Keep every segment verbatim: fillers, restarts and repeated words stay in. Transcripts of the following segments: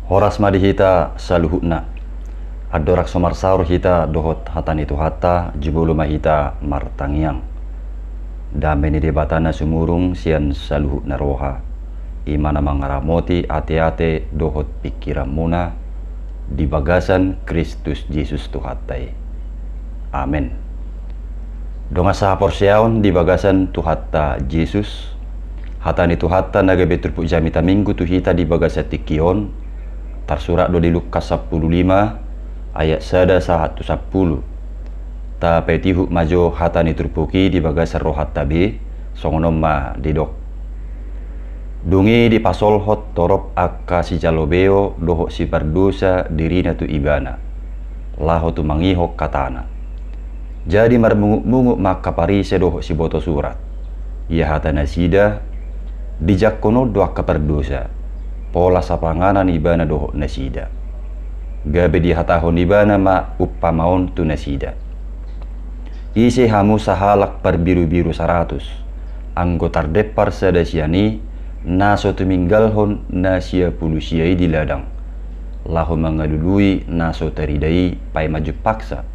Horas ma di hita saluhutna. Andorang so marsaor hita dohot hata ni Tuhanta, jumolo ma hita martangiang. Dame ni Debata na sumurung sian saluhutna roha, i ma na mangaramoti ateate dohot pingkiranmuna di bagasan Kristus Jesus Tuhanta i. Amen. Dongan sahaporseaon di bagasan Tuhanta Jesus, hata ni Tuhanta na gabe turpuk jamita Minggu tu hita di bagasan tingki on, tarsurat do di Lukas sampulu lima ayat sada sahat tu sampulu. Tapaihutihut ma jo hata ni turpuk i di bagasan rohanta be, songon on ma didok. Dung i dipasolhot torop angka sijalo beo dohot sipardosa dirina tu Ibana, laho tumangihon hataNa. Jadi marmungutmungut ma angka Parise dohot sibotosurat. Ia hatanasida, dijangkon on do angka pardosa, pola sapanganan Ibana dohot nasida. Gabe dihatahon Ibana ma umpama on tu nasida. Ise hamu sahalak parbirubiru saratus, anggo tardempar sada sian i, na so tuminggalhon na sia pulu sia i di ladang, laho mangalului na so tarida i paima jumpangsa?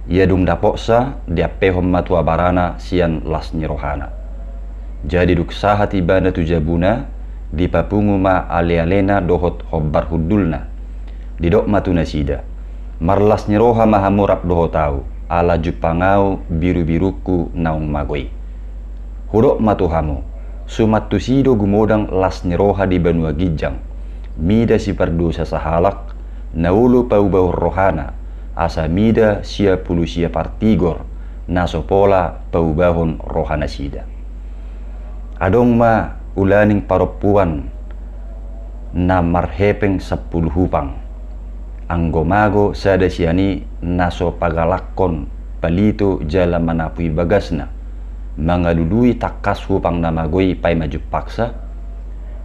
Ia dung dapotsa, diampehon ma tu abarana sian las ni rohana. Jadi dung sahat ibana tu jabuna, dipapungu ma alealena dohot hombar hundulna. Didok ma tu nasida: Marlas ni roha ma hamu rap dohot ahu, ala jumpang ahu birubirungku naung mago i. Hudok ma tu hamu, suman tusi do gumodang las ni roha di banua ginjang, mida sipardosa sahalak, na olo paubahon rohana, asa mida sia pulu sia partigor, na so pola paubahon rohanasida. Adong ma ulaning parompuan na marhepeng sampulu hupang. Anggo mago sada sian i na so pagalakkon palito jala manapui bagasna, mangalului tangkas hupang na mago i paima jumpangsa.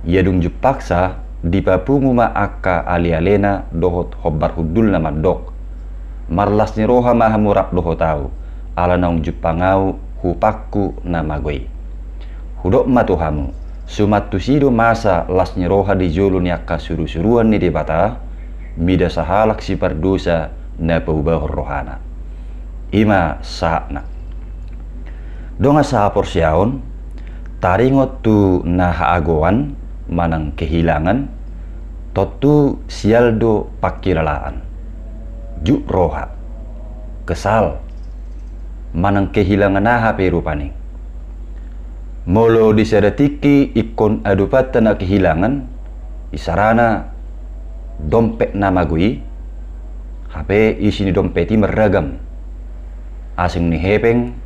Ia dung jumpangsa, dipapungu ma angka alealena dohot hombar hundulna mandok: Marlas ni roha ma hamu rap dohot ahu, ala naung jumpang ahu hupangku na mago i. Hudok ma tu hamu, suman tusi do masa las ni roha di jolo ni angka surusuruan ni Debata, mida sahalak sipardosa na paubahon rohana. I ma sahatna. Dongan sahaporseaon, taringot tu na haagoan manang kehilangan, tontu sial do pangkilalaan, jut roha, kesal, manang kehilangan aha pe rupani. Molo di sada tingki ingkon adopanta na kehilangan, isarana dompet na mago i, hape isi ni dompet i marragam. Asing ni hepeng,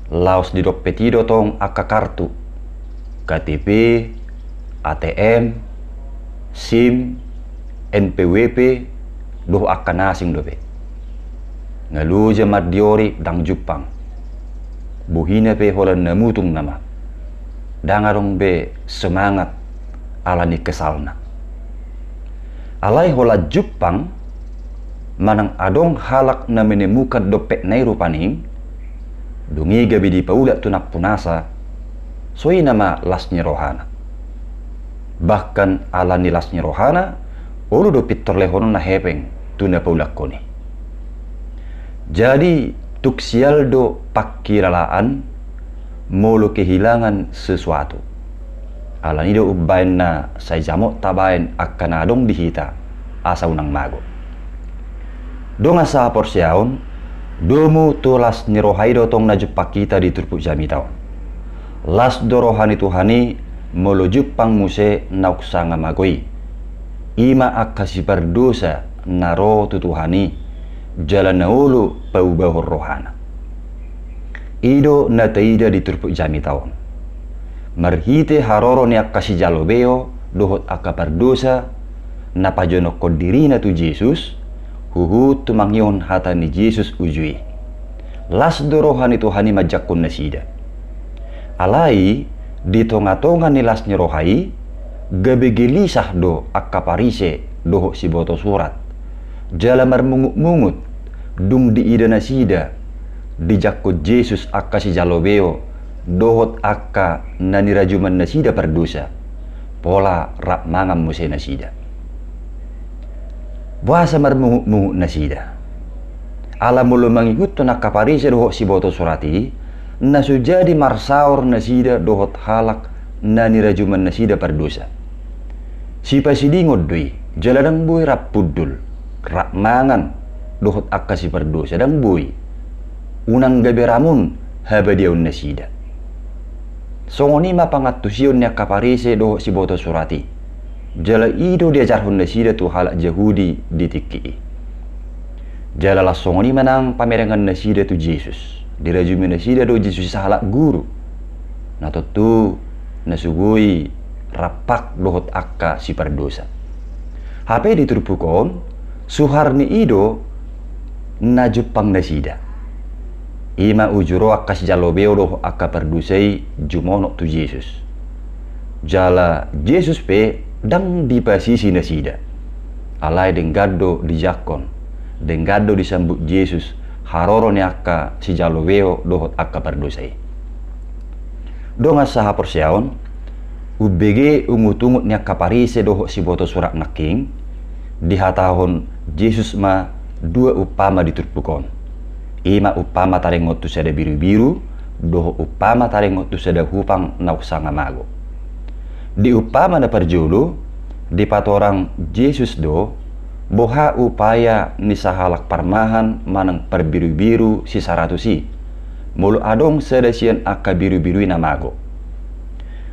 laos di dompet i do tong angka kartu, K T P, A T M, SIM, N P W P, dohot angka na asing dope. Nga loja mardiori ndang jumpang. Bohina pe holan na mutung nama. Ndang adong be semangat ala ni kesalna. Alai holan jumpang, manang adong halak na menemukan dompetna i rupani, dung i gabe dipaulak tu nampunasa, so i nama las ni rohana. Bahkan ala ni las ni rohana, olo do pintor lehononna hepeng tu na paulakkon i. Jadi, tung sial do pangkilalaan molo kehilangan sesuatu. Ala ni do umbaen na sai jamot tabaen angka na adong di hita, asa unang mago. Dongan sahaporseaon, domu tu las ni roha i do tong na jumpang hita di turpuk jamita on. Las do roha ni Tuhan i molo jumpang muse naung sanga mago i. I ma angka sipardosa na ro tu Tuhan i, jala na olo paubahon rohana. I do na taida di turpuk jamita on. Marhite haroro ni angka sijalo beo dohot angka pardosa, na pajonokkon dirina tu Jesus, huhut tumangihon hata ni Jesus uju i. Las do roha ni Tuhan i manjangkon nasida. Alai, di tongatonga ni las ni roha i, gabe gelisah do angka Parise dohot sibotosurat. Jala marmungutmungut, dung diida nasida, dijangkon Jesus angka sijalo beo, dohot angka na nirajuman nasida pardosa. Pola rap mangan muse nasida. Boasa marmungutmungut nasida? Ala molo mangihuthon angka Parise dohot siboto surat i, na so jadi marsaor nasida dohot halak na nirajuman nasida pardosa. Sipasidingon do i, jala ndang boi rap hundul, rap mangan dohot angka sipardosa, ndang boi. Unang gabe ramun habadiaon nasida. Songon i ma pangantusion ni angka Parise dohot siboto surat i. Jala i do diajarhon nasida tu halak Jahudi di tingki i. Jala laos songon i ma nang pamerengan nasida tu Jesus. Dirajumi nasida do Jesus i sahalak guru. Na tontu na so boi rap dohot angka sipardosa. Hape di turpuk on, suhar ni i do na jumpang nasida. I ma uju ro angka sijalo beo dohot angka pardosa i jumonok tu Jesus. Jala Jesus pe ndang dipasisi nasida. Alai denggan do dijangkon, denggan do disambut Jesus haroro ni angka sijalo beo dohot angka pardosa i. Dongan sahaporseaon, umbege ungutungut ni angka Parise dohot siboto surat nangkin, dihatahon Jesus ma dua umpama di turpuk on. I ma umpama taringot tu sada birubiru, dohot umpama taringot tu sada hupang naung sanga mago. Di umpama na parjolo, dipatorang Jesus do boha upaya ni sahalak parmahan manang parbirubiru si saratus i, molo adong sada sian angka birubiru i na mago.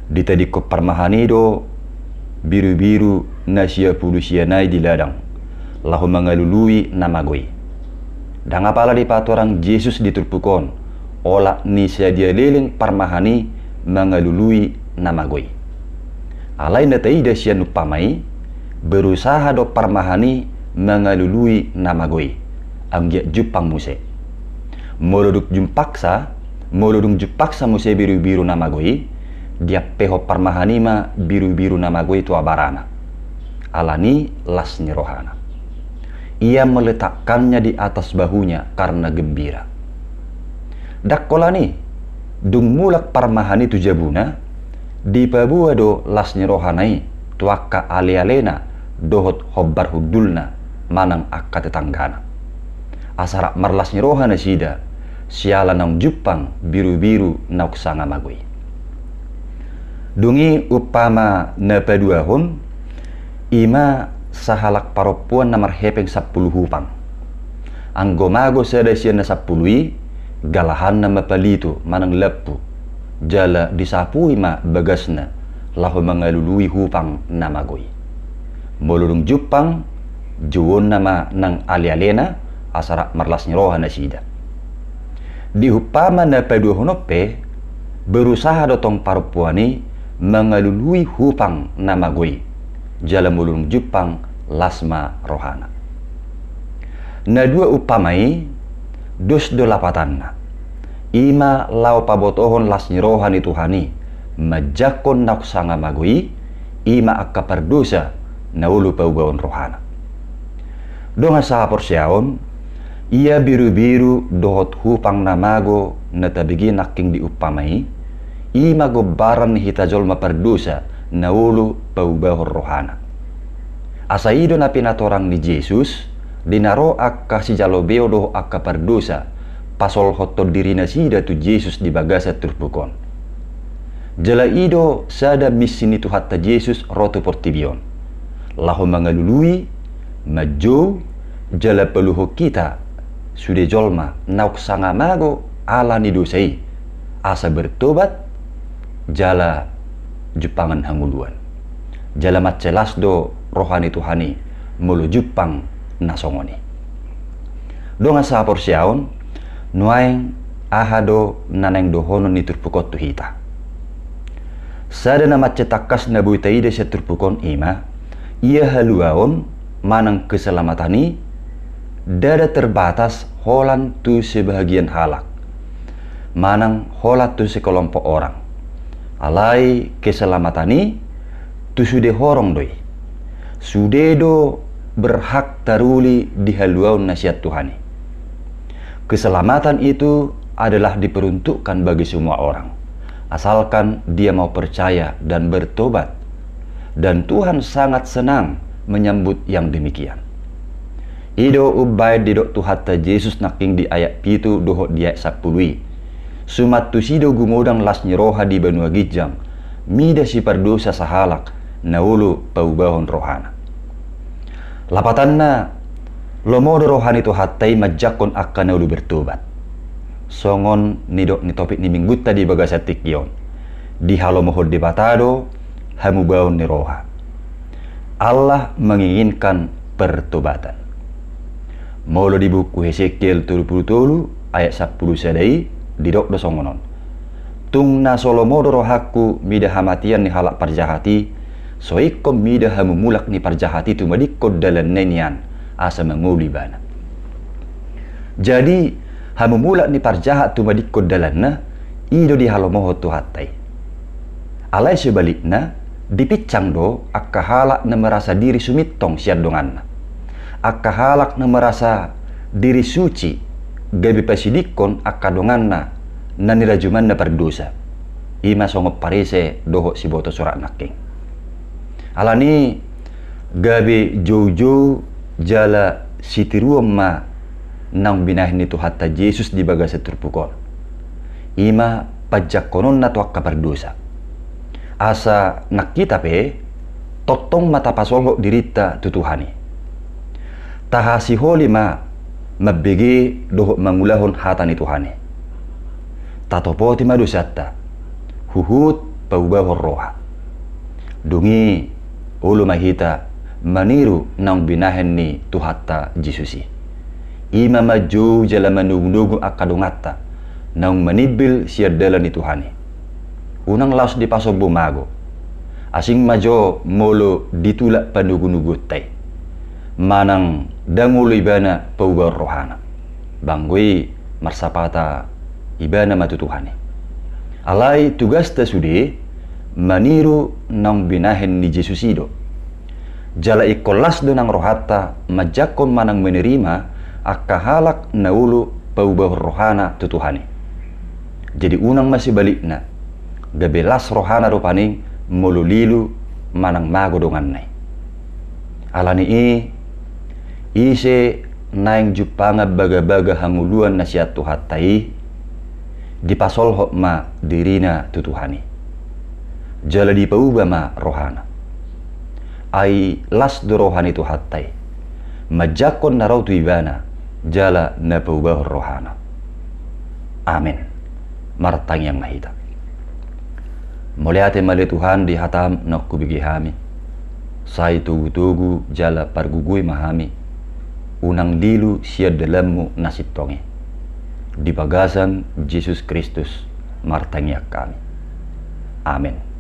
Ditadingkon parmahan i do birubiru na sia pulu sian i di ladang, laho mangalului na mago i. Ndang apala dipatorang Jesus di turpuk on, olat ni sadia leleng parmahan i mangalului na mago i. Alai na taida sian umpama i, berusaha do parmahan i mangalului na mago i, anggiat jumpang muse. Molo dung jumpangsa, molo dung jumpangsa muse birubiru na mago i, diampehon parmahan i ma birubiru na mago i tu abarana. Alani las ni rohana. Ia meletakkannya di atas bahunya karena gembira. Ndang holan i, dung mulak parmahan i tu jabuna, dipaboa do las ni rohana i tu angka alealena dohot hombar hundulna manang angka tetanggana. Asa rap marlas ni roha nasida, siala naung jumpang birubiru naung sanga mago i. Dung i umpama na paduahon, i ma sahalak parompuan na marhepeng sampulu hupang. Anggo mago sada sian na sampulu i, galahanna ma palitu manang lampu, jala disapui ma bagasna laho mangalului hupang na mago i. Molo dung jumpang, jouonna ma nang alealena, asa rap marlas ni roha nasida. Di umpama na paduahon on pe, berusaha do tong parompuan i mangalului hupang na mago i, jala molo dung jumpang, las ma rohana. Na dua umpama i, dos do lapatanna. I ma laho pabotohon las ni roha ni Tuhan i, manjangkon naung sanga mago i, i ma angka pardosa na olo paubahon rohana. Dongan sahaporseaon, ia birubiru dohot hupang na mago na tabege nangkin di umpama i, i ma gombaran ni hita jolma pardosa na olo paubahon rohana. Asa i do na pinatorang ni Jesus, di na ro angka sijalo beo dohot angka pardosa, pasolhothon diri nasida tu Jesus di bagasan turpuk on. Jala i do sada misi ni Tuhanta Jesus ro tu portibi on. Laho mangalului, manjou, jala paluahon hita sude jolma naung sanga mago ala ni dosa i, asa bertobat, jala jumpangan hangoluan. Jala mansai las do roha ni Tuhan i molo jumpang na songon i. Dongan sahaporseaon, nuaeng aha do na naeng dohonon ni turpuk on tu hita? Sada na mansai tangkas na boi taida sian turpuk on i ma, ia haluaon manang keselamatan i ndada terbatas holan tu sebahagian halak manang holan tu sekelompok orang. Alai keselamatan i tu sude horong do i. Sude do berhak taruli di haluaon na sian Tuhan i. Keselamatan itu adalah diperuntukkan bagi semua orang, asalkan dia mau percaya dan bertobat. Dan Tuhan sangat senang menyambut yang demikian. I do umbaen didok Tuhanta Jesus nangkin di ayat pitu dohot di ayat sampulu i: Suman tusi do gumodang las ni roha di banua ginjang, mida sipardosa sahalak na olo paubahon rohana. Lapatanna, lomo do roha ni Tuhanta i manjangkon angka na olo bertobat. Songon nidok ni topik ni minggunta di bagasan tingki on, dihalomohon Debata do hamubaon ni roha. Allah menginginkan pertobatan. Molo di buku Hesekiel tolu pulu tolu ayat sampulu sada i, didok do songon on: Tung na so lomo do rohangku mida hamatean ni halak parjahat i, so ingkon mida hamumulak ni parjahat i tumadingkon dalanna i nian, asa mangolu ibana. Jadi, hamumulak ni parjahat tumadingkon dalanna, i do dihalomohon Tuhanta i. Alai sebalikna, dipinsang do angka halak na merasa diri sumintong sian donganna. Angka halak na merasa diri suci, gabe pasidingkon angka donganna na nirajumanna pardosa. I ma songon Parise dohot siboto sorat nangkin. Alani i, gabe joujou jala sitiruon ma naung binahen ni Tuhanta Jesus di bagasan turpuk on. I ma panjangkononna tu angka pardosa. Asa nang hita pe, tongtong ma tapasolhot dirinta tu Tuhan i. Tahasiholi ma mambege dohot mangulahon hata ni Tuhan i. Tatopoti ma dosanta, huhut paubahon roha. Dung i, olo ma hita maniru naung binahen ni Tuhanta Jesus i. I ma manjou jala manogunogu angka donganta naung manimbil sian dalan ni Tuhan i. Unang laos dipasombu mago. Asing ma jo molo ditulak panogunoguonta i, manang ndang olo ibana paubahon rohana. Banggo i marsapata ibana ma tu Tuhan i. Alai tugasta sude maniru naung binahen ni Jesus i do. Jala ingkon las do nang rohanta manjangkon manang menerima angka halak na olo paubahon rohana tu Tuhan i. Jadi unang ma sebalikna, gabe las rohana rupani molo lilu manang mago donganna i. Alani i, ise naeng jumpangan bagabaga hangoluan na sian Tuhanta i, dipasolhot ma dirina tu Tuhan i. Jala dipauba ma rohana. Ai las do roha ni Tuhanta i manjangkon na ro tu ibana jala na paubahon rohana. Amen. Martangiang ma hita. Mauliate ma ale Tuhan di hatam naung hubege hami. Sai togutogu jala pargogoi ma hami. Unang lilu sian dalanmu na sintong i. Di bagasan Jesus Kristus martangiang hami. Amen.